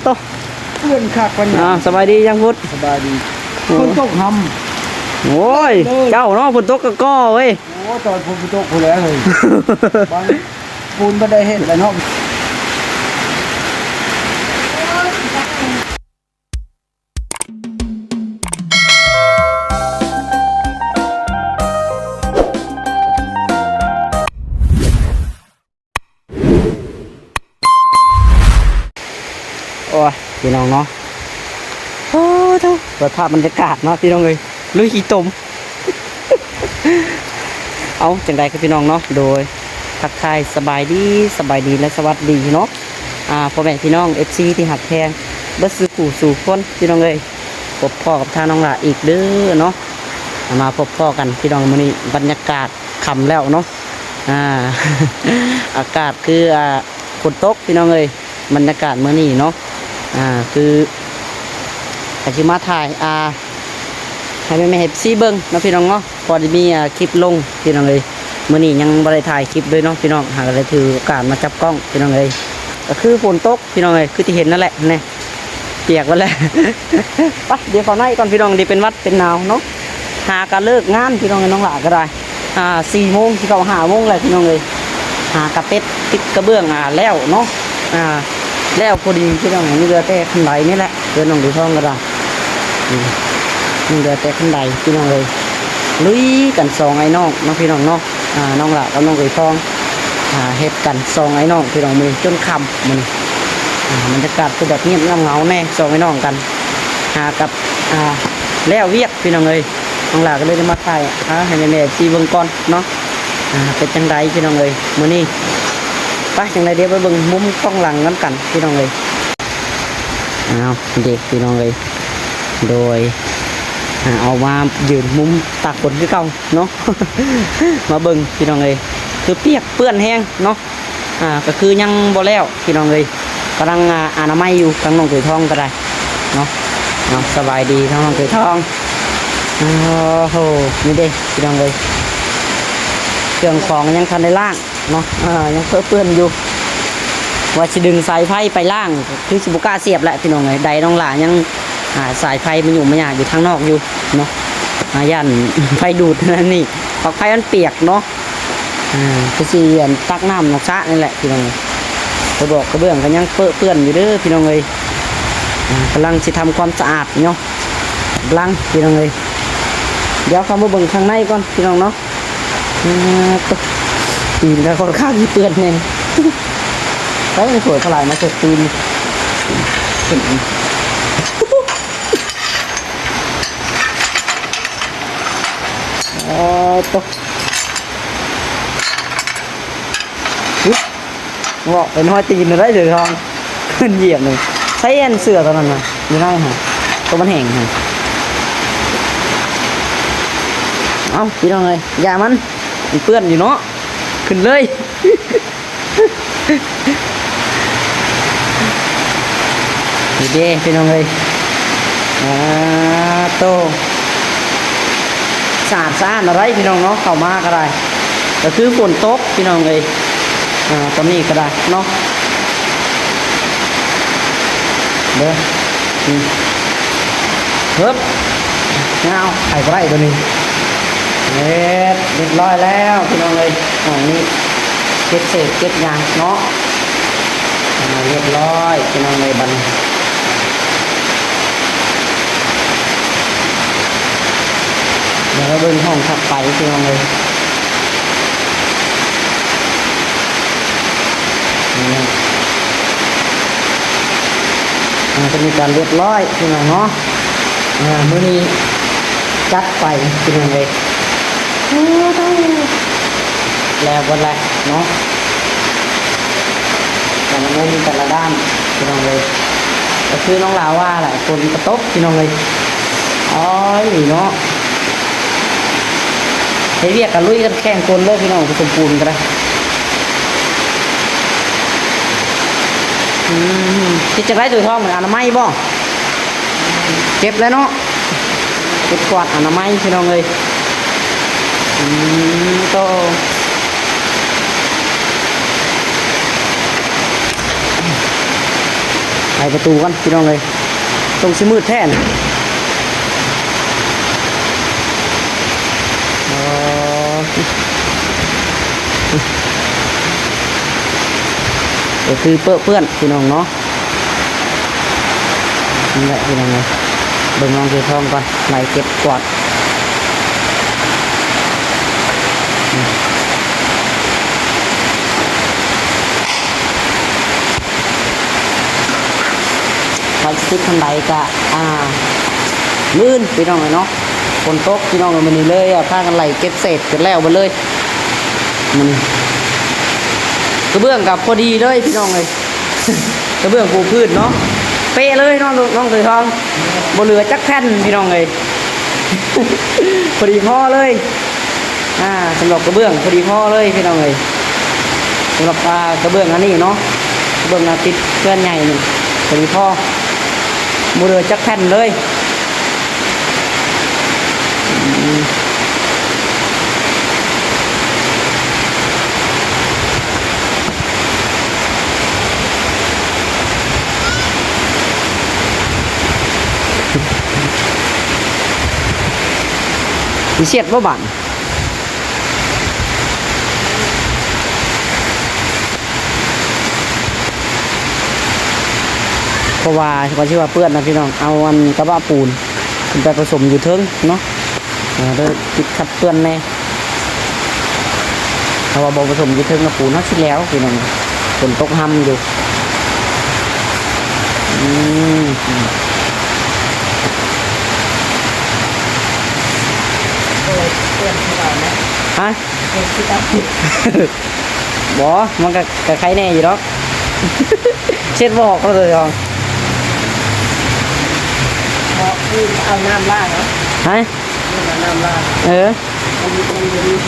ໂຕ ເພື່ອນຄັກປານຫຍັງ. ອ້າວ ສະບາຍດີ ຍັງພຸດ. ສະບາຍດີ. ໂອ້ ຝົນຕົກຫຳ. ໂອ້ຍ ເຈົ້າເນາະ ຝົນຕົກກໍກໍເວີຍ. ໂອ້ ຕອນຝົນຕົກພຸ້ນແຫຼະເຮີ້ຍ. ບາງປູນບໍ່ໄດ້ເຮັດແລ້ວເນາະ. ໂອ້ຍ ພີ່ນ້ອງເນາະ ໂອ້ໂທ້ ເປີດພາບບັນຍາກາດເນາະ ພີ່ນ້ອງເອີຍ ລຸຍຂີ້ຕົມ. ເອົາ ຈັ່ງໃດຄືພີ່ນ້ອງເນາະ ໂດຍ ທັກທາຍສະບາຍດີ ສະບາຍດີ ແລະ ສະຫວັດດີເນາະ ອ່າ ພໍ່ແມ່ພີ່ນ້ອງ ເອັຟຊີ ທີ່ຮັກແພງເບິດສູ່ຜູ້ສູ່ຄົນ ພີ່ນ້ອງເອີຍ ພົບພໍ້ກັບທາງນ້ອງຫຼ້າອີກເດີເນາະ ມາພົບພໍ້ກັນ ພີ່ນ້ອງ ມື້ນີ້ບັນຍາກາດ ຄ່ຳແລ້ວເນາະ ອ່າ ອາກາດຄື ອ່າ ຝົນຕົກ ພີ່ນ້ອງເອີຍ ບັນຍາກາດມື້ນີ້ເນາະ ອ່າ ຄື ກະຊິມາຖ່າຍ ອ່າ ໃຫ້ແມ່ໆ ເອັຟຊີ ເບິ່ງເນາະ ພີ່ນ້ອງເນາະ ພໍໄດ້ມີ ອ່າ ຄລິບລົງ ພີ່ນ້ອງເອີຍ ມື້ນີ້ຍັງບໍ່ໄດ້ຖ່າຍຄລິບເລີຍເນາະ ພີ່ນ້ອງ ຫາກະໄດ້ຖືໂອກາດມາຈັບກ້ອງ ພີ່ນ້ອງເອີຍ ກະຄືຝົນຕົກ ພີ່ນ້ອງເອີຍ ຄືທີ່ເຫັນນັ້ນແຫຼະ ແນ່ ປຽກໝົດແລ້ວ ໄປ ດຽວເຂົ້າໃນກ່ອນພີ່ນ້ອງ ດຽວເປັນຫວັດເປັນໜາວເນາະ ຫາກະເລີກງານພີ່ນ້ອງເອີຍ ນ້ອງຫຼ້າກໍໄດ້ ອ່າ ສີ່ໂມງຊິເຂົ້າຫ້າໂມງແລ້ວພີ່ນ້ອງເອີຍ ຫາກະເຕັດຕິດກະເບື້ອງ ອ່າ ແລ້ວເນາະ ອ່າ ແລ້ວພໍດີພີ່ນ້ອງ ຍັງເຫຼືອແຕ່ຄັນໄດນີ້ແຫຼະ ເຮືອນນ້ອງເອື້ອຍທອງກໍໄດ້ ອືມ ຍັງເຫຼືອແຕ່ຄັນໄດພີ່ນ້ອງເອີຍ ລຸຍກັນສອງອ້າຍນ້ອງເນາະ ພີ່ນ້ອງເນາະ ອ່າ ນ້ອງຫຼ້າກັບນ້ອງເອື້ອຍທອງ ອ່າ ເຮັດກັນສອງອ້າຍນ້ອງພີ່ນ້ອງ ມື້ນີ້ຈົນຄ່ຳມື້ນີ້ ອ່າ ບັນຍາກາດຄືແບບງຽບເຫງົາແດ່ ສອງອ້າຍນ້ອງກັນ ຫາກັບ ອ່າ ແລ້ວວຽກພີ່ນ້ອງເອີຍ ນ້ອງຫຼ້າກໍເລີຍໄດ້ມາຖ່າຍ ອ່າ ໃຫ້ແມ່ໆ ເອັຟຊີ ເບິ່ງກ່ອນເນາະ ອ່າ ເປັນຈັ່ງໃດພີ່ນ້ອງເອີຍ ມື້ນີ້ ໄປ ຈັ່ງໃດດຽວໄປເບິ່ງມຸມກ້ອງຫຼັງນຳກັນພີ່ນ້ອງເອີຍ ອ້າວ ເດ ພີ່ນ້ອງເອີຍ ໂດຍ ອ່າ ເອົາມາຢືນມຸມຕາກຝົນຄືເກົ່າເນາະ ມາເບິ່ງພີ່ນ້ອງເອີຍ ຄືປຽກເປື້ອນແຮງເນາະ ອ່າ ກໍຄືຍັງບໍ່ແລ້ວພີ່ນ້ອງເອີຍ ກຳລັງ ອ່າ ອະນາໄມຢູ່ ທາງນ້ອງເຂີຍທອງກໍໄດ້ເນາະ ເອົາ ສະບາຍດີທາງນ້ອງເຂີຍທອງ ໂອ້ໂຫ ນີ້ເດ້ພີ່ນ້ອງເອີຍ ເຄື່ອງຂອງຍັງທັນໄດ້ລ້າງເນາະ ເອີ ຍັງເປິເປື້ອນຢູ່ ວ່າຊິດຶງສາຍໄຟໄປລ້າງ ຄືຊິບໍ່ກ້າສຽບແຫຼະພີ່ນ້ອງເອີຍ ໄດນ້ອງຫຼ້າຍັງ ອ່າ ສາຍໄຟມາຫຍຸ້ງມາຍາກຢູ່ທາງນອກຢູ່ເນາະ ອ່າ ຢ້ານໄຟດູດນັ້ນນີ້ ປລັກໄຟມັນປຽກເນາະ ອ່າ ຄືຊິອັນຕັກນ້ຳນອກສະນີ້ແຫຼະພີ່ນ້ອງ ກະບອກກະເບື້ອງກໍຍັງເປິເປື້ອນຢູ່ເດີພີ່ນ້ອງເອີຍ ອ່າ ກຳລັງຊິທຳຄວາມສະອາດເນາະ ກຳລັງພີ່ນ້ອງເອີຍ ດຽວເຂົ້າມາເບິ່ງຂ້າງໃນກ່ອນພີ່ນ້ອງເນາະ ອ່າ ຕີນກໍຄ່ອນຂ້າງຊິເປື້ອນແດ່ ໃຊ້ຖ້ວຍພະລາຍມາເຊັດຕີນ ໂອ້ໂຕ ເວາະເປັນຮອຍຕີນໄດ້ເສືອທອງ ຂຶ້ນຢຽບນີ້ ໃຊ້ອັນເສື້ອຕົວນັ້ນນະ ຢູ່ໃນຫັ້ນ ຕົວມັນແຫ້ງຫັ້ນ ເອົ້າ ພີ່ນ້ອງເອີຍ ຢ່າມັນ ມັນເປື້ອນຢູ່ເນາະ ຂຶ້ນເລີຍ. ນີ້ເດ້ພີ່ນ້ອງເອີຍ ອ່າ ໂຕ ສະອາດສະອ້ານເນາະ ໄດ້ພີ່ນ້ອງເນາະ ເຂົ້າມາກໍໄດ້ ກໍຄືຝົນຕົກພີ່ນ້ອງເອີຍ ອ່າ ຕອນນີ້ກໍໄດ້ເນາະ ເດີ ນີ້ ເຮີບ ຍາວ ໄປບໍ່ໄດ້ຕົວນີ້ ເຮັດ ຮຽບຮ້ອຍແລ້ວພີ່ນ້ອງເອີຍ ຫ້ອງນີ້ ເກັບເສດເກັບຫຍັງເນາະ ອ່າ ຮຽບຮ້ອຍພີ່ນ້ອງເອີຍ ບັດນີ້ ດຽວມາເບິ່ງຫ້ອງຖັດໄປພີ່ນ້ອງເອີຍ ນີ້ ອ່າ ກໍມີການຮຽບຮ້ອຍພີ່ນ້ອງເນາະ ອ່າ ມື້ນີ້ຈັດໄປພີ່ນ້ອງເອີຍ ໂອ້ໂທ້ ແລ້ວເບິດແລ້ວເນາະ ແຕ່ລະມຸມແຕ່ລະດ້ານພີ່ນ້ອງເອີຍ ກໍຄືນ້ອງລາວວ່າແຫຼະ ຝົນກໍຕົກພີ່ນ້ອງເອີຍ ໂອ້ຍເນາະ ເຮັດວຽກກໍລຸຍກັນແຂ່ງຄົນເລີຍພີ່ນ້ອງ ສົມປູນກໍໄດ້ ອືມ ເຮັດຈັ່ງໃດໂຕທອງ ອະນາໄມບໍ່? ເກັບແລ້ວເນາະ ເກັບກວາດອະນາໄມພີ່ນ້ອງເອີຍ ອືມ ໂຕ ໄປ ປະຕູກ່ອນພີ່ນ້ອງເອີຍ ສົງຊິມືດແທ້ນະ. ອໍ ກໍຄືເປິເປື້ອນພີ່ນ້ອງເນາະ. ນີ້ແຫຼະພີ່ນ້ອງເອີຍ ເບິ່ງນ້ອງເສືອທອງກ່ອນ ໄລ່ເກັບກວາດ. ໄປຕິດທາງໃດກະ ອ່າ ມື້ອື່ນພີ່ນ້ອງເອີຍເນາະ ຝົນຕົກພີ່ນ້ອງເອີຍ ມື້ນີ້ເລີຍ ອ່າ ພາກັນໄລ່ເກັບເສດກັນແລ້ວເບິດເລີຍ. ມື້ນີ້ກະເບື້ອງກະພໍດີເລີຍພີ່ນ້ອງເອີຍ ກະເບື້ອງປູພື້ນເນາະ ເປະເລີຍເນາະ ນ້ອງເສືອທອງ ບໍ່ເຫຼືອຈັກແຜ່ນພີ່ນ້ອງເອີຍ ພໍດີພໍເລີຍ. ອ່າ ສຳລັບກະເບື້ອງພໍດີພໍເລີຍພີ່ນ້ອງເອີຍ ສຳລັບ ອ່າ ກະເບື້ອງອັນນີ້ເນາະ ກະເບື້ອງ ອ່າ ຕິດເຮືອນໃຫຍ່ນີ້ພໍດີພໍ ບໍ່ເຫຼືອຈັກແຜ່ນເລີຍ. ຊິເຊັດບໍ່ບາດ? ເພາະວ່າ ວ່າຊິວ່າເປື້ອນນະພີ່ນ້ອງ ເອົາອັນກະບະປູນຂຶ້ນໄປປະສົມຢູ່ເທິງເນາະ ເອີ ເດີ ຕິດຂັດເປື້ອນແດ່. ຖ້າວ່າບໍ່ປະສົມຢູ່ເທິງນະ ປູນເຮົາຊິແຫຼວພີ່ນ້ອງ ຝົນຕົກຮຳຢູ່. ອືມ ຮະ? ບໍ່ ມັນກະ ກະໄຄແນ່ຢູ່ດອກ ເຊັດບໍ່ອອກເນາະ ຕົວທອງ. ເອົານ້ຳລ້າງເນາະ ຮະ? ເອົານ້ຳລ້າງ ເອີ ມັນ ມັນບໍ່ມີແພ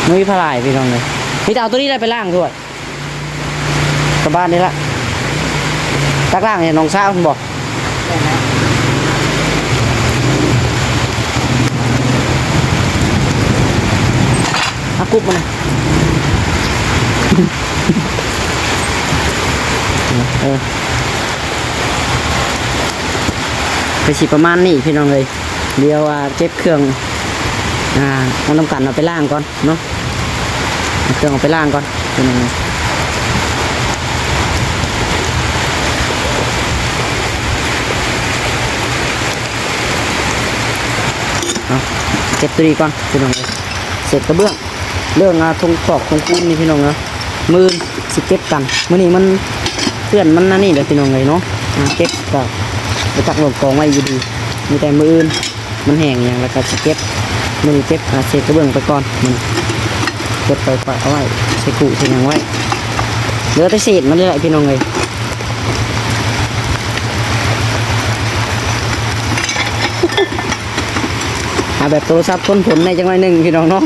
ມັນມີຜາຫຼາຍພີ່ນ້ອງເອີຍ ມີແຕ່ເອົາຕົວນີ້ແຫຼະໄປລ້າງຖ້ວຍ. ກະບ້ານນີ້ລະ ຕັກລ້າງໃຫ້ນ້ອງສາວພຸ້ນບໍ? ອາ ກຸບມັນ ເອີ ກະຊິປະມານນີ້ພີ່ນ້ອງເອີຍ. ດຽວ ອ່າ ເກັບເຄື່ອງ ອ່າ ເອົານຳກັນເອົາໄປລ້າງກ່ອນເນາະ ເອົາເຄື່ອງອອກໄປລ້າງກ່ອນ ພີ່ນ້ອງເອີຍ ເອົາ ເກັບໂຕນີ້ກ່ອນ ພີ່ນ້ອງເອີຍ ເສດກະເບື້ອງ ເລື່ອງ ອ່າ ຖົງຄອກຖົງປູນນີ້ ພີ່ນ້ອງເອີຍ ມື້ອື່ນຊິເກັບກັນ ມື້ນີ້ມັນເປື້ອນ ມັນອັນນີ້ແຫຼະ ພີ່ນ້ອງເອີຍເນາະ ອ່າ ເກັບກະບໍ່ຈັກວ່າກອງໄວ້ຢູ່ດີ ມີແຕ່ມື້ອື່ນ ມັນແຫ້ງຫຍັງແລ້ວກະຊິເກັບ ມື້ນີ້ເກັບ ອ່າ ເສດກະເບື້ອງໄປກ່ອນ ມື້ນີ້ເກັບໄປຝາກເອົາໄວ້ ໃສ່ກຸໃສ່ຫຍັງໄວ້ ເຫຼືອແຕ່ເສດມັນນີ້ແຫຼະ ພີ່ນ້ອງເອີຍ. ເອົາແບບໂທລະສັບທົນຝົນແດ່ຈັກໜ້ອຍໜຶ່ງ ພີ່ນ້ອງເນາະ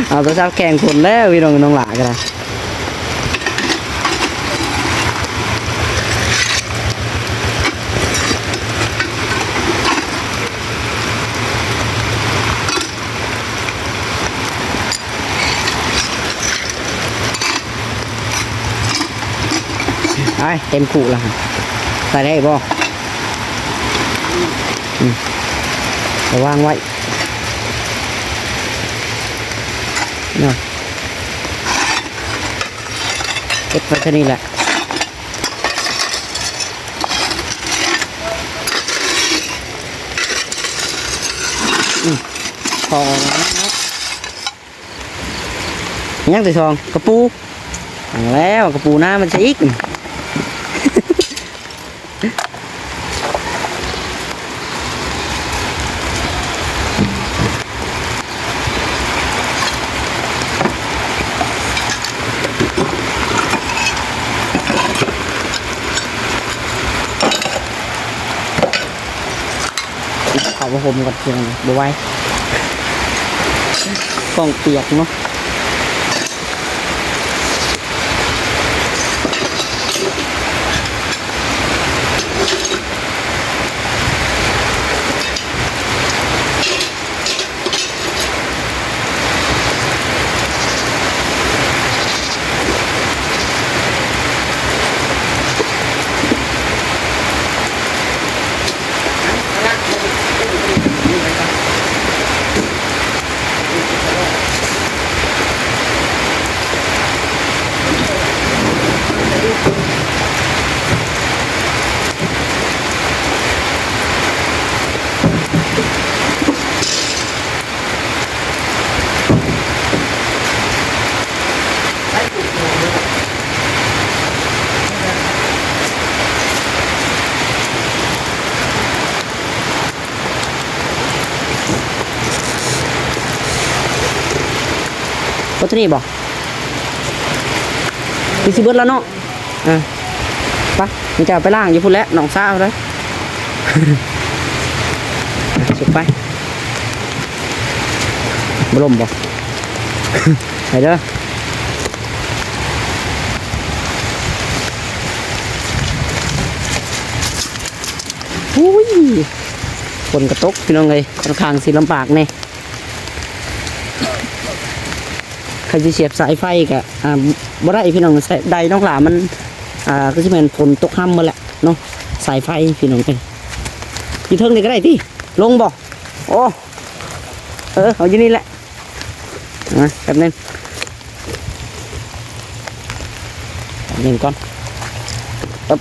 ເອົາໂທລະສັບແຂງຝົນແລ້ວ ພີ່ນ້ອງ ນ້ອງຫຼ້າກະໄດ້. ໄປ ເຕັມຄຸລະ ໃສ່ໄດ້ບໍ່? ອືມ ກະວາງໄວ້ເນາະ. ເກັບໄວ້ເທົ່ານີ້ແຫຼະ ອືມ ພໍແລ້ວເນາະ. ຍັງແຕ່ສອງກະປູ ເອົາແລ້ວ ກະປູນາມັນຊະອີກ. ເຂົ້າມາຫົ່ມກ່ອນ ບໍ່ໄຫວ ກ້ອງປຽກເນາະ. ເ ບໍ່ເທົ່ານີ້ບໍ່? ຄືຊິເບິດແລ້ວເນາະ. ເອີ ໄປ ມີແຕ່ເອົາໄປລ້າງຢູ່ພຸ້ນແຫຼະ ໜອງຊາເລີຍ. ສຸກໄປ. ບໍ່ລົມບໍ່? ໄປເດີ. ອຸ້ຍ ຝົນກະຕົກ ພີ່ນ້ອງເອີຍ ຂ້ອນຂ້າງຊິລຳບາກແດ່. ຄັນຊິສຽບສາຍໄຟກະ ອ່າ ບໍ່ໄດ້ພີ່ນ້ອງ. ໃສ່ໄດນ້ອງຫຼ້າມັນ ອ່າ ຄືຊິແມ່ນຝົນຕົກຮຳໝົດແຫຼະເນາະ. ສາຍໄຟພີ່ນ້ອງເອີຍ ຢູ່ເທິງນີ້ກະໄດ້ຕິ ລົງບໍ່? ໂອ້ ເອີ ເອົາຢູ່ນີ້ແຫຼະ. ມາ ແປັບໜຶ່ງ ແປັບໜຶ່ງກ່ອນ. ເອີບ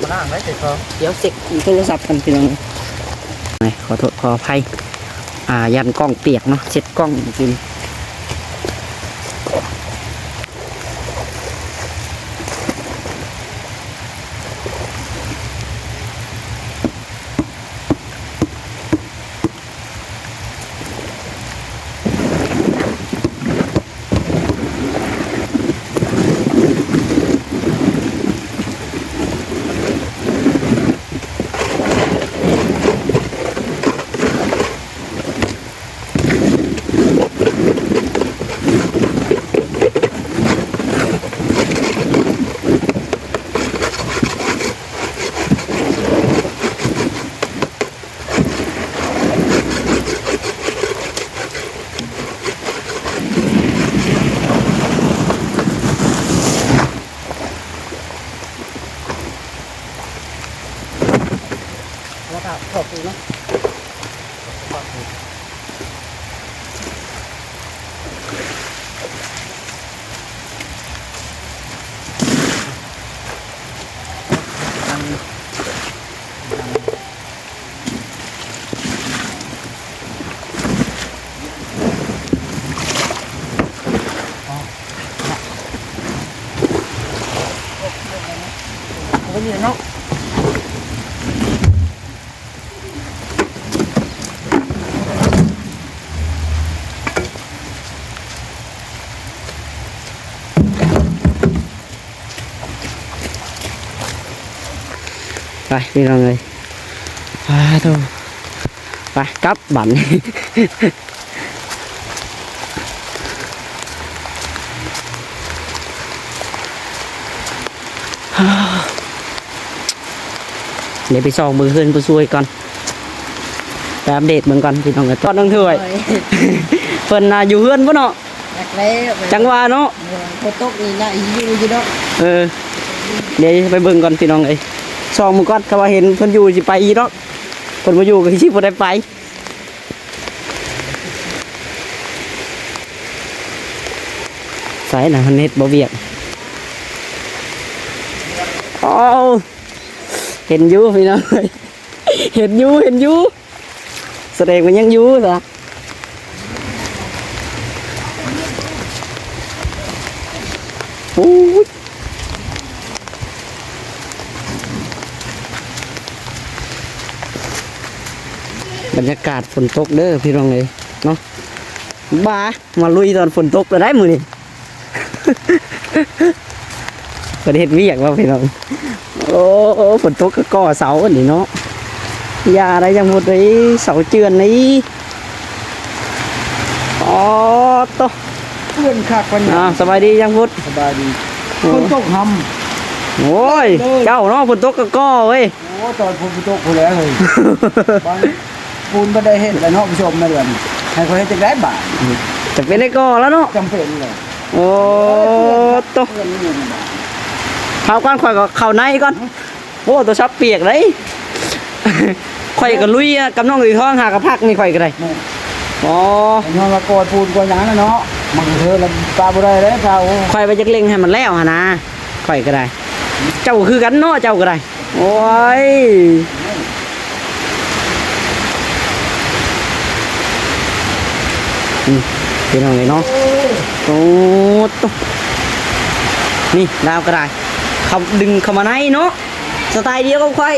ມາລ້າງໄວ້ໃສ່ຊອງ. ດຽວເຊັກໂທລະສັບກ່ອນພີ່ນ້ອງ. ຂໍໂທດຂໍອະໄພ ອ່າ ຢ້ານກ້ອງປຽກເນາະ ເຊັດກ້ອງກິນ. ແລ້ວກໍຂອບຄຸນເນາະ. ໄປພີ່ນ້ອງເອີຍ ອາໂທ ໄປກັບບັດນີ້. ດຽວໄປຊອກເບິ່ງເຮືອນຜູ້ຊ່ວຍກ່ອນ ໄປອັບເດດເບິ່ງກ່ອນພີ່ນ້ອງເອີຍ. ຕອນໜຶ່ງຖ້ວຍ ໂອ້ຍ ເພິ່ນ ອ່າ ຢູ່ເຮືອນບໍ່ເນາະ? ຈັກແລ້ວ ຈັ່ງວ່າເນາະ ເອີ ຝົນຕົກນີ້ນະ ຢູ່ຢູ່ດອກ. ເອີ ດຽວໄປເບິ່ງກ່ອນພີ່ນ້ອງເອີຍ ຊອກເບິ່ງກ່ອນ ຖ້າວ່າເຫັນເພິ່ນຢູ່ຊິໄປອີກດອກ ເພິ່ນບໍ່ຢູ່ກໍຊິບໍ່ໄດ້ໄປ. ໃສນະ ເພິ່ນເຮັດບໍ່ວຽກ? ໂອ້ ເຫັນຢູ່ພີ່ນ້ອງເອີຍ ເຫັນຢູ່ ເຫັນຢູ່ ສະແດງວ່າຍັງຢູ່ຊະ. ໂອ້ຍ ບັນຍາກາດຝົນຕົກເດີພີ່ນ້ອງເອີຍເນາະ. ບາ ມາລຸຍຕອນຝົນຕົກກໍໄດ້ມື້ນີ້ ເພິ່ນເຮັດວຽກວ່າພີ່ນ້ອງ. ໂອ້ ຝົນຕົກກໍກໍ່ເສົາອັນນີ້ເນາະ ຢ່າໄດ້ຍັງໝົດເລີຍ ເສົາເຈື່ອນນີ້. ອໍ ໂຕ ເປື້ອນຄັກປານຫຍັງ. ອ່າ ສະບາຍດີຍັງພຸດ ສະບາຍດີ. ໂອ້ ຝົນຕົກຫຳ. ໂອ້ຍ ເຈົ້າເນາະ ຝົນຕົກກໍກໍ່ເວີຍ. ໂອ້ ຕອນຝົນຕົກພຸ້ນແຫຼະເຮີ້ຍ ບາດປູນບໍ່ໄດ້ເຮັດແລ້ວເນາະ ຜູ້ຊົມ ໃນເດືອນ ໃຫ້ຂ້ອຍເຮັດຈັ່ງໃດບາດ? ຈຳເປັນໄດ້ກໍ່ແລ້ວເນາະ ຈຳເປັນແລ້ວ. ໂອ້ ໂຕ ເອົາກ່ອນ ຂ້ອຍກໍເຂົ້າໃນກ່ອນ. ໂອ້ ໂທລະສັບປຽກເດ້ ຂ້ອຍກໍລຸຍກັບນ້ອງອີທອງຫາກະພັກນີ້ ຂ້ອຍກໍໄດ້. ອໍ ຍ້ອນວ່າກ່ອຍປູນກ່ອຍຫຍັງນະເນາະ ມັນເທີລະປະບໍ່ໄດ້ເດ້ເຂົາ. ຂ້ອຍວ່າຢາກເລັ່ງໃຫ້ມັນແລ້ວຫັ້ນນະ ຂ້ອຍກໍໄດ້. ເຈົ້າກໍຄືກັນເນາະ ເຈົ້າກໍໄດ້. ໂອ້ຍ ອືມ ພີ່ນ້ອງເອີຍເນາະ ໂອ້ ໂອ້ໂຕ ນີ້ລາວກໍໄດ້ ເຂົ້າ ດຶງເຂົ້າມາໃນເນາະ ສະໄຕລ໌ດຽວກັບຂ້ອຍ.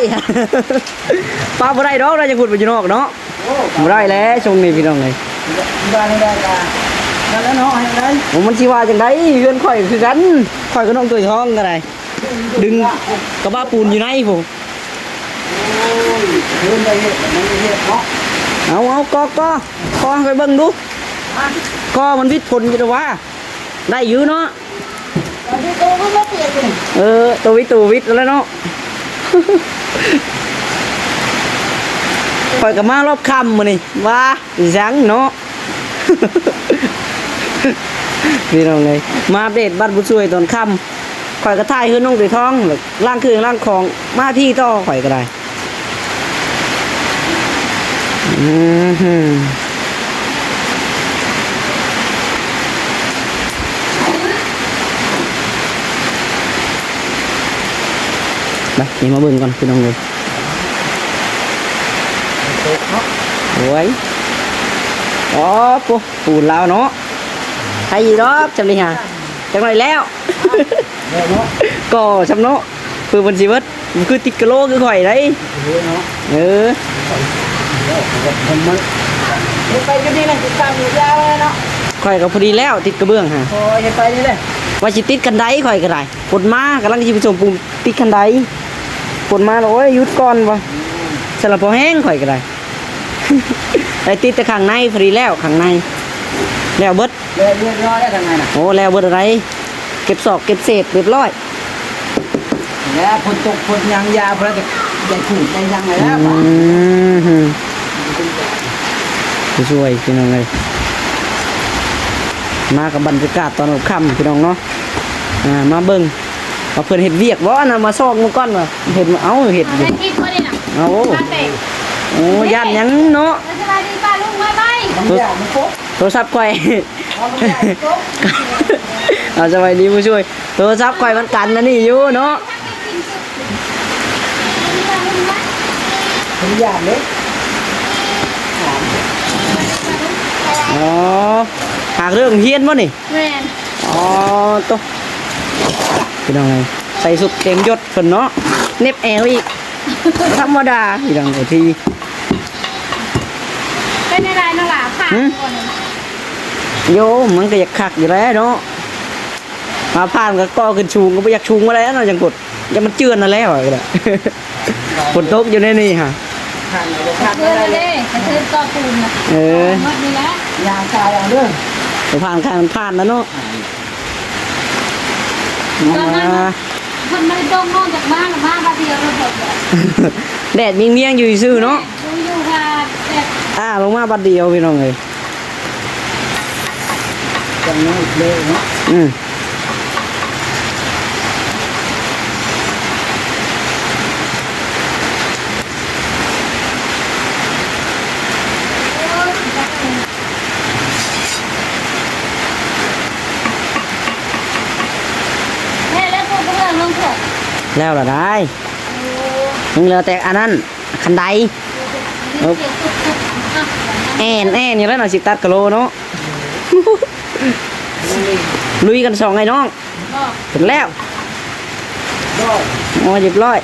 ປະບໍ່ໄດ້ດອກ ລາວຈະພຸດໄປຢູ່ນອກເນາະ. ໂອ້ ບໍ່ໄດ້ແລ້ວຊ່ວງນີ້ພີ່ນ້ອງເອີຍ. ວ່າແນວໃດກໍນັ້ນແຫຼະເນາະ ໃຫ້ໄດ້. ໂອ້ ມັນຊິວ່າຈັ່ງໃດ ເຮືອນຂ້ອຍຄືກັນ ຂ້ອຍກັບນ້ອງຖ້ວຍທອງກໍໄດ້ ດຶງກະບະປູນຢູ່ໃນພຸ້ນ. ໂອ້ຍ ເພິ່ນໄດ້ເຮັດ ມັນໄດ້ເຮັດເນາະ. ເອົາ ເອົາ ກໍ ກໍ ກໍໃຫ້ຂ້ອຍເບິ່ງດູ ກໍມັນວິດຜົນຢູ່ດອກວ່າ ໄດ້ຢູ່ເນາະ. ເອີ ໂຕວິດ ໂຕວິດແລ້ວເນາະ. ຂ້ອຍກໍມາລອບຄ່ຳມື້ນີ້ ວ່າ ອີຫຍັງເນາະ ພີ່ນ້ອງເອີຍ. ມາອັບເດດບ້ານຜູ້ຊ່ວຍຕອນຄ່ຳ ຂ້ອຍກໍຖ່າຍເຮືອນນ້ອງໄຕທອງ ລ້າງເຄື່ອງລ້າງຂອງ ມາພີ້ຕໍ່ ຂ້ອຍກໍໄດ້. ອືມ ໄປ ນີ້ມາເບິ່ງກ່ອນພີ່ນ້ອງເອີຍ. ໂອ້ຍ ອໍ ໂອ້ ປູນລາວເນາະ ໃຜອີກດອກຈຳນີ້ຫາ ຈັກໜ້ອຍແລ້ວ ແລ້ວເນາະ ກໍຊຳເນາະ ຄືເພິ່ນຊິເບິດ ຄືຕິດກະໂຫຼຄືຂ້ອຍໄດ໋. ເອີ ເອີ ເຮັດໄປຢູ່ນີ້ແຫຼະ ຕິດຕາມຢູ່ຍາວເນາະ. ຂ້ອຍກໍພໍດີແລ້ວ ຕິດກະເບື້ອງຫາ ໂອ້ຍ ເຮັດໄປນີ້ແຫຼະ ວ່າຊິຕິດຄັນໄດຂ້ອຍກໍໄດ້. ຝົນມາກຳລັງຊິໄປສົມປູນຕິດຄັນໄດ ຝົນມາແລ້ວ ໂອ້ຍ ຢຸດກ່ອນວ່າ ສຳລັບພໍແຮງຂ້ອຍກໍໄດ້ ໄດ້ຕິດແຕ່ຂ້າງໃນ ພໍດີແລ້ວຂ້າງໃນ ແລ້ວເບິດ ແລ້ວຮຽບຮ້ອຍແລ້ວຂ້າງໃນນະ. ໂອ້ ແລ້ວເບິດໄດ໋ ເກັບຊອກເກັບເສດຮຽບຮ້ອຍ ແລ້ວຝົນຕົກຝົນຫຍັງຢາ ເພິ່ນກໍໄດ້ປູນໄດ້ຫຍັງແລ້ວ. ອືມ ຜູ້ຊ່ວຍພີ່ນ້ອງເອີຍ ມາກັບບັນຍາກາດຕອນຄ່ຳພີ່ນ້ອງເນາະ. ອ່າ ມາເບິ່ງວ່າເພິ່ນເຮັດວຽກບໍ່ ອັນນັ້ນ ມາຊອກເບິ່ງກ່ອນວ່າເຮັດ ເອົ້າ ເຮັດຢູ່ ເຮັດບໍ່ນີ້ນະ. ເອົາ ໂອ້ ຢ້ານຫຍັງເນາະ. ສະບາຍດີປ້າລຸງ ບາຍບາຍ. ໂທລະສັບຂ້ອຍ ເອົາ ສະບາຍດີຜູ້ຊ່ວຍ ໂທລະສັບຂ້ອຍມັນກັນອັນນີ້ຢູ່ເນາະ. ເປັນຫຍັງເດ້? ອໍ ຫາເລື່ອງຮຽນບໍ່ນີ້? ແມ່ນ. ອໍ ໂຕ ພີ່ນ້ອງເອີຍ ໃສ່ຊຸດເຕັມຍົດເພິ່ນເນາະ ເນັບແອວອີກ ບໍ່ທຳມະດາ ພີ່ນ້ອງເອີຍ. ເປັນຈັ່ງໃດນ້ອງຫຼ້າ ຜ່ານບໍ່ນີ້? ໂຍ ມັນກໍຢາກຄັກຢູ່ແຫຼະເນາະ. ມາຜ່ານກໍກໍ່ຂຶ້ນສູງ ກໍບໍ່ຢາກສູງປານໃດເນາະ ຈັ່ງກົດ ຢ່າມັນເຈື່ອນນັ້ນແຫຼະ ຂ້ອຍກໍໄດ້ ຝົນຕົກຢູ່ໃນນີ້ຫາ ຜ່ານກໍບໍ່ຜ່ານ ເພື່ອນເດ້ ກະເທີນກໍ່ປູນນະ. ເອີ ໝົດນີ້ແຫຼະ ຍ່າງກາຍເອົາເດີ ບໍ່ຜ່ານ ຂ້າມັນຜ່ານແລ້ວເນາະ. ຕອນນັ້ນ ອ່າ ເພິ່ນບໍ່ໄດ້ຕົກເນາະ ຈາກມາ ມາບາດດຽວໂລດ ແດດວຽງໆຢູ່ຊື່ເນາະ. ຢູ່ໆ ວ່າແບບ ອ່າ ລົງມາບາດດຽວ ພີ່ນ້ອງເອີຍ. ຈັງນັ້ນເລີຍເນາະ. ອືມ ແລ້ວລະໄດ໋ ຍັງເຫຼືອແຕ່ອັນນັ້ນ ຄັນໄດ ແອນໆ ຢູ່ແລ້ວເນາະ ຊິຕັດກະໂຫຼເນາະ. ລຸຍກັນສອງໄອ້ນ້ອງ ເປັນແລ້ວ ໂອ້ ຮຽບຮ້ອຍ.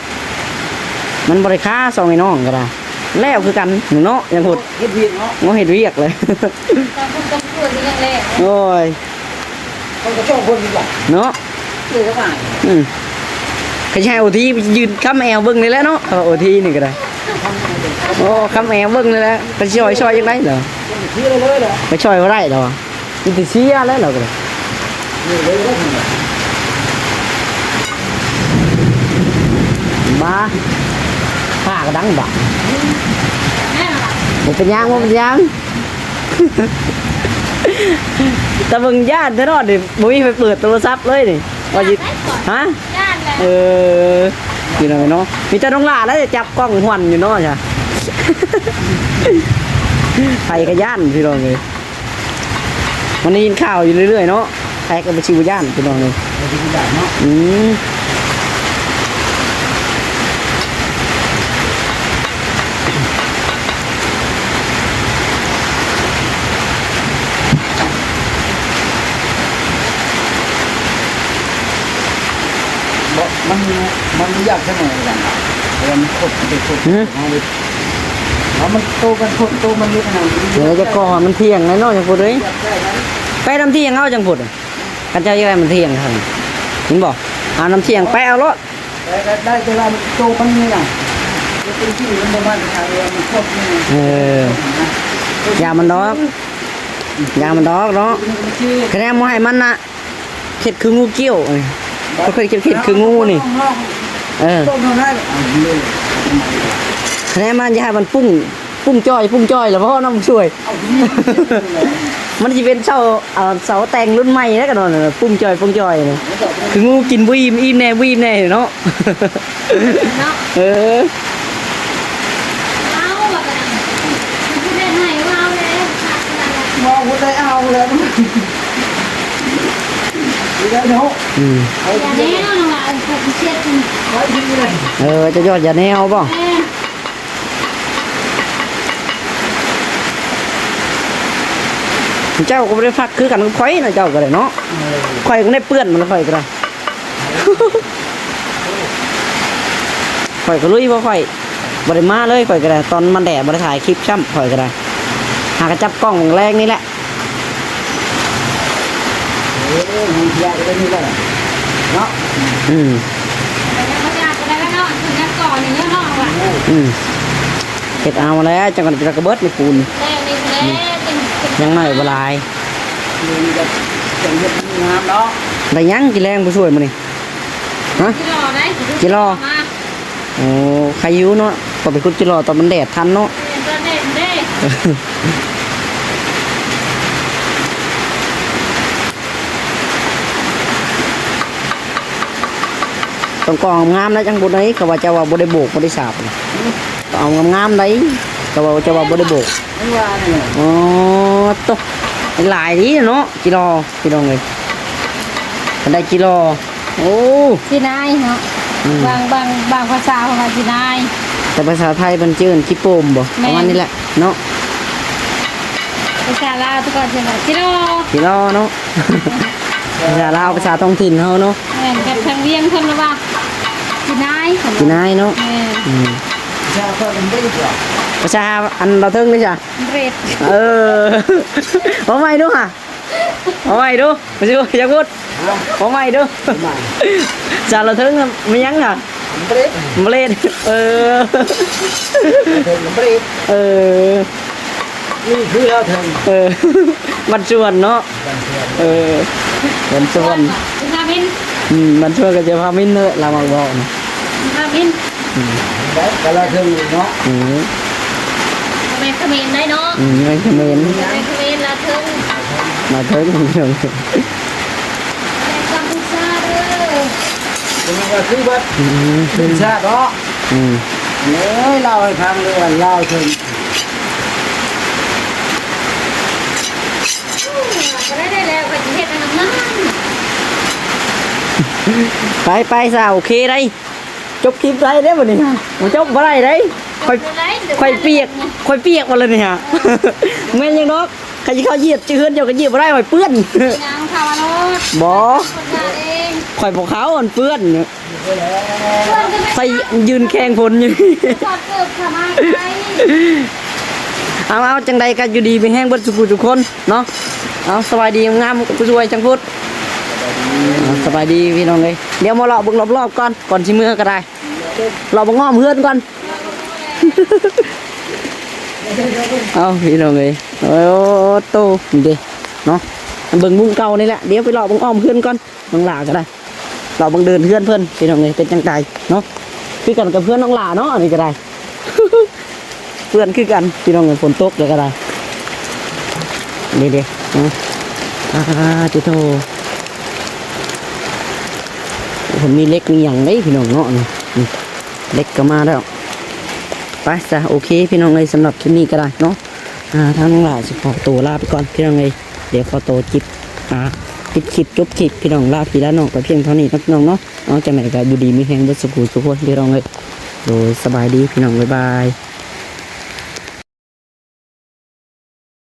ມັນບໍ່ໄດ້ຄາ ສອງໄອ້ນ້ອງກໍໄດ້ ແລ້ວຄືກັນເນາະ ຍັງຫົດ ເຮັດວຽກເນາະ ເຮັດວຽກເລີຍ. ໂອ້ຍ ເຂົາກໍຊອບຄົນນີ້ແຫຼະເນາະ ເອີ ອືມ ເຂົາຊິໃຫ້ໂອທີ ໄປຢືນຄ້ຳແອວເບິ່ງນີ້ແຫຼະເນາະ ເຂົາໂອທີນີ້ກໍໄດ້ ໂອ້ ຄ້ຳແອວເບິ່ງນີ້ແຫຼະ ໄປຊ່ອຍ ຊ່ອຍຈັ່ງໃດເນາະ ໄປຊ່ອຍບໍ່ໄດ້ດອກ ມີແຕ່ເສຍແຫຼະ ລາວກໍໄດ້ ມາ ຟ້າກໍດັງບາດ ບໍ່ເປັນຫຍັງ ບໍ່ເປັນຫຍັງ. ຕາເບິ່ງຢ້ານແທ້ເນາະນີ້ ບໍ່ມີໃຜເປີດໂທລະສັບເລີຍນີ້ ວ່າຊິ ຮະ ຢ້ານແຫຼະ ເອີ ພີ່ນ້ອງເນາະ ມີແຕ່ນ້ອງຫຼ້າແຫຼະຈັບກ້ອງຫວັ່ນຢູ່ເນາະ ຈ້ະ ໃຜກໍຢ້ານ ພີ່ນ້ອງເອີຍ. ມັນໄດ້ຍິນຂ່າວຢູ່ເລື້ອຍໆເນາະ ໃຜກໍບໍ່ຊິບໍ່ຢ້ານ ພີ່ນ້ອງເອີຍ ບໍ່ຊິບໍ່ຢ້ານເນາະ ອືມ. ມັນ ມັນບໍ່ຢາກສະເໝີກັນ ເພາະວ່າມັນຄົນ ມັນເປັນຄົນ ເອີ ເອົາມັນໂຕກັນຄົນໂຕມັນຢູ່ຂະໜາດນີ້ ເອີ ຈະກໍໃຫ້ມັນທ່ຽງແດ່ເນາະ ຈັ່ງພຸດເອີຍ ໄປນຳທ່ຽງເອົາຈັ່ງພຸດ ຄັນເຈົ້າຢາກໄດ້ມັນທ່ຽງ ເຫັນບໍ່ ເອົານຳທ່ຽງໄປເອົາໂລດ ໄດ້ ໄດ້ ໄດ້ ແຕ່ວ່າມັນໂຕມັນນີ້ນະ ມັນເປັນທີ່ມັນບໍ່ມາດຕະຖານ ມັນຄວບນີ້ ເອີ ຢ່າມັນດອກ ຢ່າມັນດອກເນາະ ຄະແນນບໍ່ໃຫ້ມັນນະ ເຮັດຄືງູກ້ຽວ ເຂົາເຄີຍເຮັດຄືງູນີ້ ເອີ ຄະແນນມັນຢ່າໃຫ້ມັນປຸ້ງ ປຸ້ງຈ່ອຍ ປຸ້ງຈ່ອຍ ລະພໍນຳຊ່ວຍ ມັນຊິເປັນເສົາ ເອີ ເສົາແຕ່ງລຸ້ນໃໝ່ແລ້ວກັນເນາະ ປຸ້ງຈ່ອຍ ປຸ້ງຈ່ອຍ ຄືງູກິນບໍ່ອີ່ມ ອີ່ມແດ່ ບໍ່ອີ່ມແດ່ເນາະ ເນາະ ເອີ ເອົາວ່າກະນັ້ນ ມັນຊິເຮັດໃຫ້ເວົ້າແລ້ວ ເວົ້າບໍ່ໄດ້ເອົາແລ້ວ ບໍ່ໄດ້ເນາະ ອືມ ເອົາຢ່າແນ່ນອນວ່າ ອັນຜູ້ເຊັດນີ້ ເອີ ເຈົ້າຢອດຢາແນວບໍ່? ແມ່ນ ເຈົ້າກໍບໍ່ໄດ້ພັກຄືກັນກັບຂ້ອຍນະ ເຈົ້າກໍໄດ້ເນາະ ເອີ ຂ້ອຍກໍໄດ້ເປື້ອນມັນ ຂ້ອຍກໍໄດ້ ຂ້ອຍກໍລຸຍ ເພາະຂ້ອຍບໍ່ໄດ້ມາເລີຍ ຂ້ອຍກໍໄດ້ ຕອນມັນແດດບໍ່ໄດ້ຖ່າຍຄລິບຊ້ຳ ຂ້ອຍກໍໄດ້ ຫາກະຈັບກ້ອງແລງໆນີ້ແຫຼະ ເອີ ມັນເສຍໄປເລີຍນີ້ແຫຼະເນາະ ອືມ ອືມ ເຮັດເອົາແລ້ວ ຈັ່ງກັນຈະກະເບິດໃນປູນ ແລ້ວນີ້ແຫຼະ ຍັງໜ້ອຍບໍ່ຫຼາຍ ນີ້ກໍຈະເຮັດງາມເນາະ ໄດ້ຫຍັງກິນແລງຜູ້ຊ່ວຍມື້ນີ້? ຮະ? ຈິລໍໄດ້ ຈິລໍ ມາ ໂອ້ ໄຄຢູ່ເນາະ ກໍໄປຂຸດຈິລໍຕອນມັນແດດທັນເນາະ ແມ່ນ ຕອນແດດເດ້ ຕ້ອງກອງງາມໆນະ ຈັ່ງບໍ່ໄດ້ ເຂົາວ່າເຈົ້າວ່າບໍ່ໄດ້ໂບກ ບໍ່ໄດ້ສາບ ເອົາງາມໆໄດ໋ ເຂົາວ່າເຈົ້າວ່າບໍ່ໄດ້ໂບກ ມັນວ່າແນວ ອໍ ໂຕ ຫຼາຍດີເນາະ ຈິລໍ ພີ່ນ້ອງເອີຍ ຄັນໄດ້ຈິລໍ ໂອ້ ຈີນາຍເນາະ ອືມ ບາງ ບາງ ບາງພາສາເພິ່ນວ່າຈີນາຍ ແຕ່ພາສາໄທເພິ່ນຈະເອີ້ນຂີ້ໂປມບໍ ແມ່ນ ປະມານນີ້ແຫຼະເນາະ ພາສາລາວແຕ່ກ່ອນເພິ່ນວ່າຈິລໍ ຈິລໍເນາະ ພາສາລາວ ພາສາທ້ອງຖິ່ນເຮົາເນາະ ແມ່ນ ແບບທາງວຽງເພິ່ນລະວ່າຈີນາຍ ຈີນາຍເນາະ ແມ່ນ ອືມ ພາສາອັນລາວເທິງນີ້ຊະ ເບຣດ ເອີ ເວົ້າໃໝ່ດູຫາ ເອົາໃໝ່ດູ ມາຊິຢາກພຸດ ເອົາໃໝ່ດູ ສາລະເທິງແມ່ນຫຍັງຫະ? ເບຣດ ເບຣດ ເອີ ເທິງເບຣດ ເອີ ນີ້ຄືລາວເທິງ ເອີ ບ້ານສວນເນາະ ບ້ານສວນ ເອີ ບ້ານສວນ ພາມິນ ອືມ ບ້ານສວນກໍຈະພາມິນເນາະ ລາວມາເວົ້ານະ ພາມິນ ອືມ ໄດ້ກະລາວເທິງເນາະ ອືມ ບໍ່ແມ່ນຂະເໝນໄດ໋ເນາະ ອືມ ແມ່ນຂະເໝນ ບໍ່ແມ່ນຂະເໝນ ລາວເທິງ ລາວເທິງ ແມ່ນກັມພູຊາເດີ ເປັນວ່າຄືບັດ ອືມ ເປັນຊາດເນາະ ອືມ ເອີຍ ເລົ່າໃຫ້ຟັງເດີ ລາວເທິງ ໄປ ໄປຊະ ໂອເຄໄດ໋. ຈົບຄລິບໄດ້ເດ້ບັດນີ້ ບໍ່ຈົບບໍ່ໄດ້ເດ້ ຂ້ອຍ ຂ້ອຍປຽກ ຂ້ອຍປຽກໝົດແລ້ວນີ້ຫາ ແມ່ນຫຍັງດອກ ຄັນຊິເຂົ້າຢຽບເຮືອນເຈົ້າກໍຢຽບບໍ່ໄດ້ ຂ້ອຍເປື້ອນ ບໍ່ ຂ້ອຍບໍ່ເຂົ້າ ມັນເປື້ອນ ໃສ່ຢືນແຂ່ງຝົນຢູ່ ເອົາ ເອົາ ຈັ່ງໃດກໍຢູ່ດີມີແຮງເບິດສູ່ຜູ້ສູ່ຄົນເນາະ ເອົາ ສະບາຍດີງາມຜູ້ຊ່ວຍຈັ່ງພຸດ ເອົາ ສະບາຍດີພີ່ນ້ອງເອີຍ ດຽວມາເລາະເບິ່ງລອບໆກ່ອນ ກ່ອນຊິເມືອກໍໄດ້ ເລາະເບິ່ງອ້ອມເຮືອນກ່ອນ ເອົາ ພີ່ນ້ອງເອີຍ ໂອ້ໂຕ ນີ້ເດ້ເນາະ ເບິ່ງມຸມເກົ່ານີ້ແຫຼະ ດຽວໄປເລາະເບິ່ງອ້ອມເຮືອນກ່ອນ ນ້ອງຫຼ້າກໍໄດ້ ເລາະເບິ່ງເດີ່ນເຮືອນເພິ່ນ ພີ່ນ້ອງເອີຍ ເປັນຈັ່ງໃດເນາະ ຄືກັນກັບເຮືອນນ້ອງຫຼ້າເນາະ ອັນນີ້ກໍໄດ້ ເປື້ອນຄືກັນ ພີ່ນ້ອງເອີຍ ຝົນຕົກແລ້ວກໍໄດ້ ນີ້ເດ້ ອາ ຕິໂທ ເພິ່ນມີເຫຼັກມີຫຍັງເດ້ ພີ່ນ້ອງເນາະ ນີ້ ນີ້ ເຫຼັກກໍມາແລ້ວ ໄປຊະ ໂອເຄ ພີ່ນ້ອງເອີຍ ສຳລັບຄລິບນີ້ກໍໄດ້ເນາະ ອາ ທາງນ້ອງຫຼ້າຊິຂໍໂຕລາໄປກ່ອນ ພີ່ນ້ອງເອີຍ ດຽວຂໍໂຕຈິບ ອາ ປິດຄລິບ ຈົບຄລິບ ພີ່ນ້ອງ ລາພີ່ລານ້ອງໄປພຽງເທົ່ານີ້ເນາະ ພີ່ນ້ອງເນາະ ເອົາ ຈັ່ງໃດກໍຢູ່ດີມີແຮງເບິດສູ່ຜູ້ສູ່ຄົນ ພີ່ນ້ອງເອີຍ ໂດຍ ສະບາຍດີ ພີ່ນ້ອງ ບາຍບາຍ.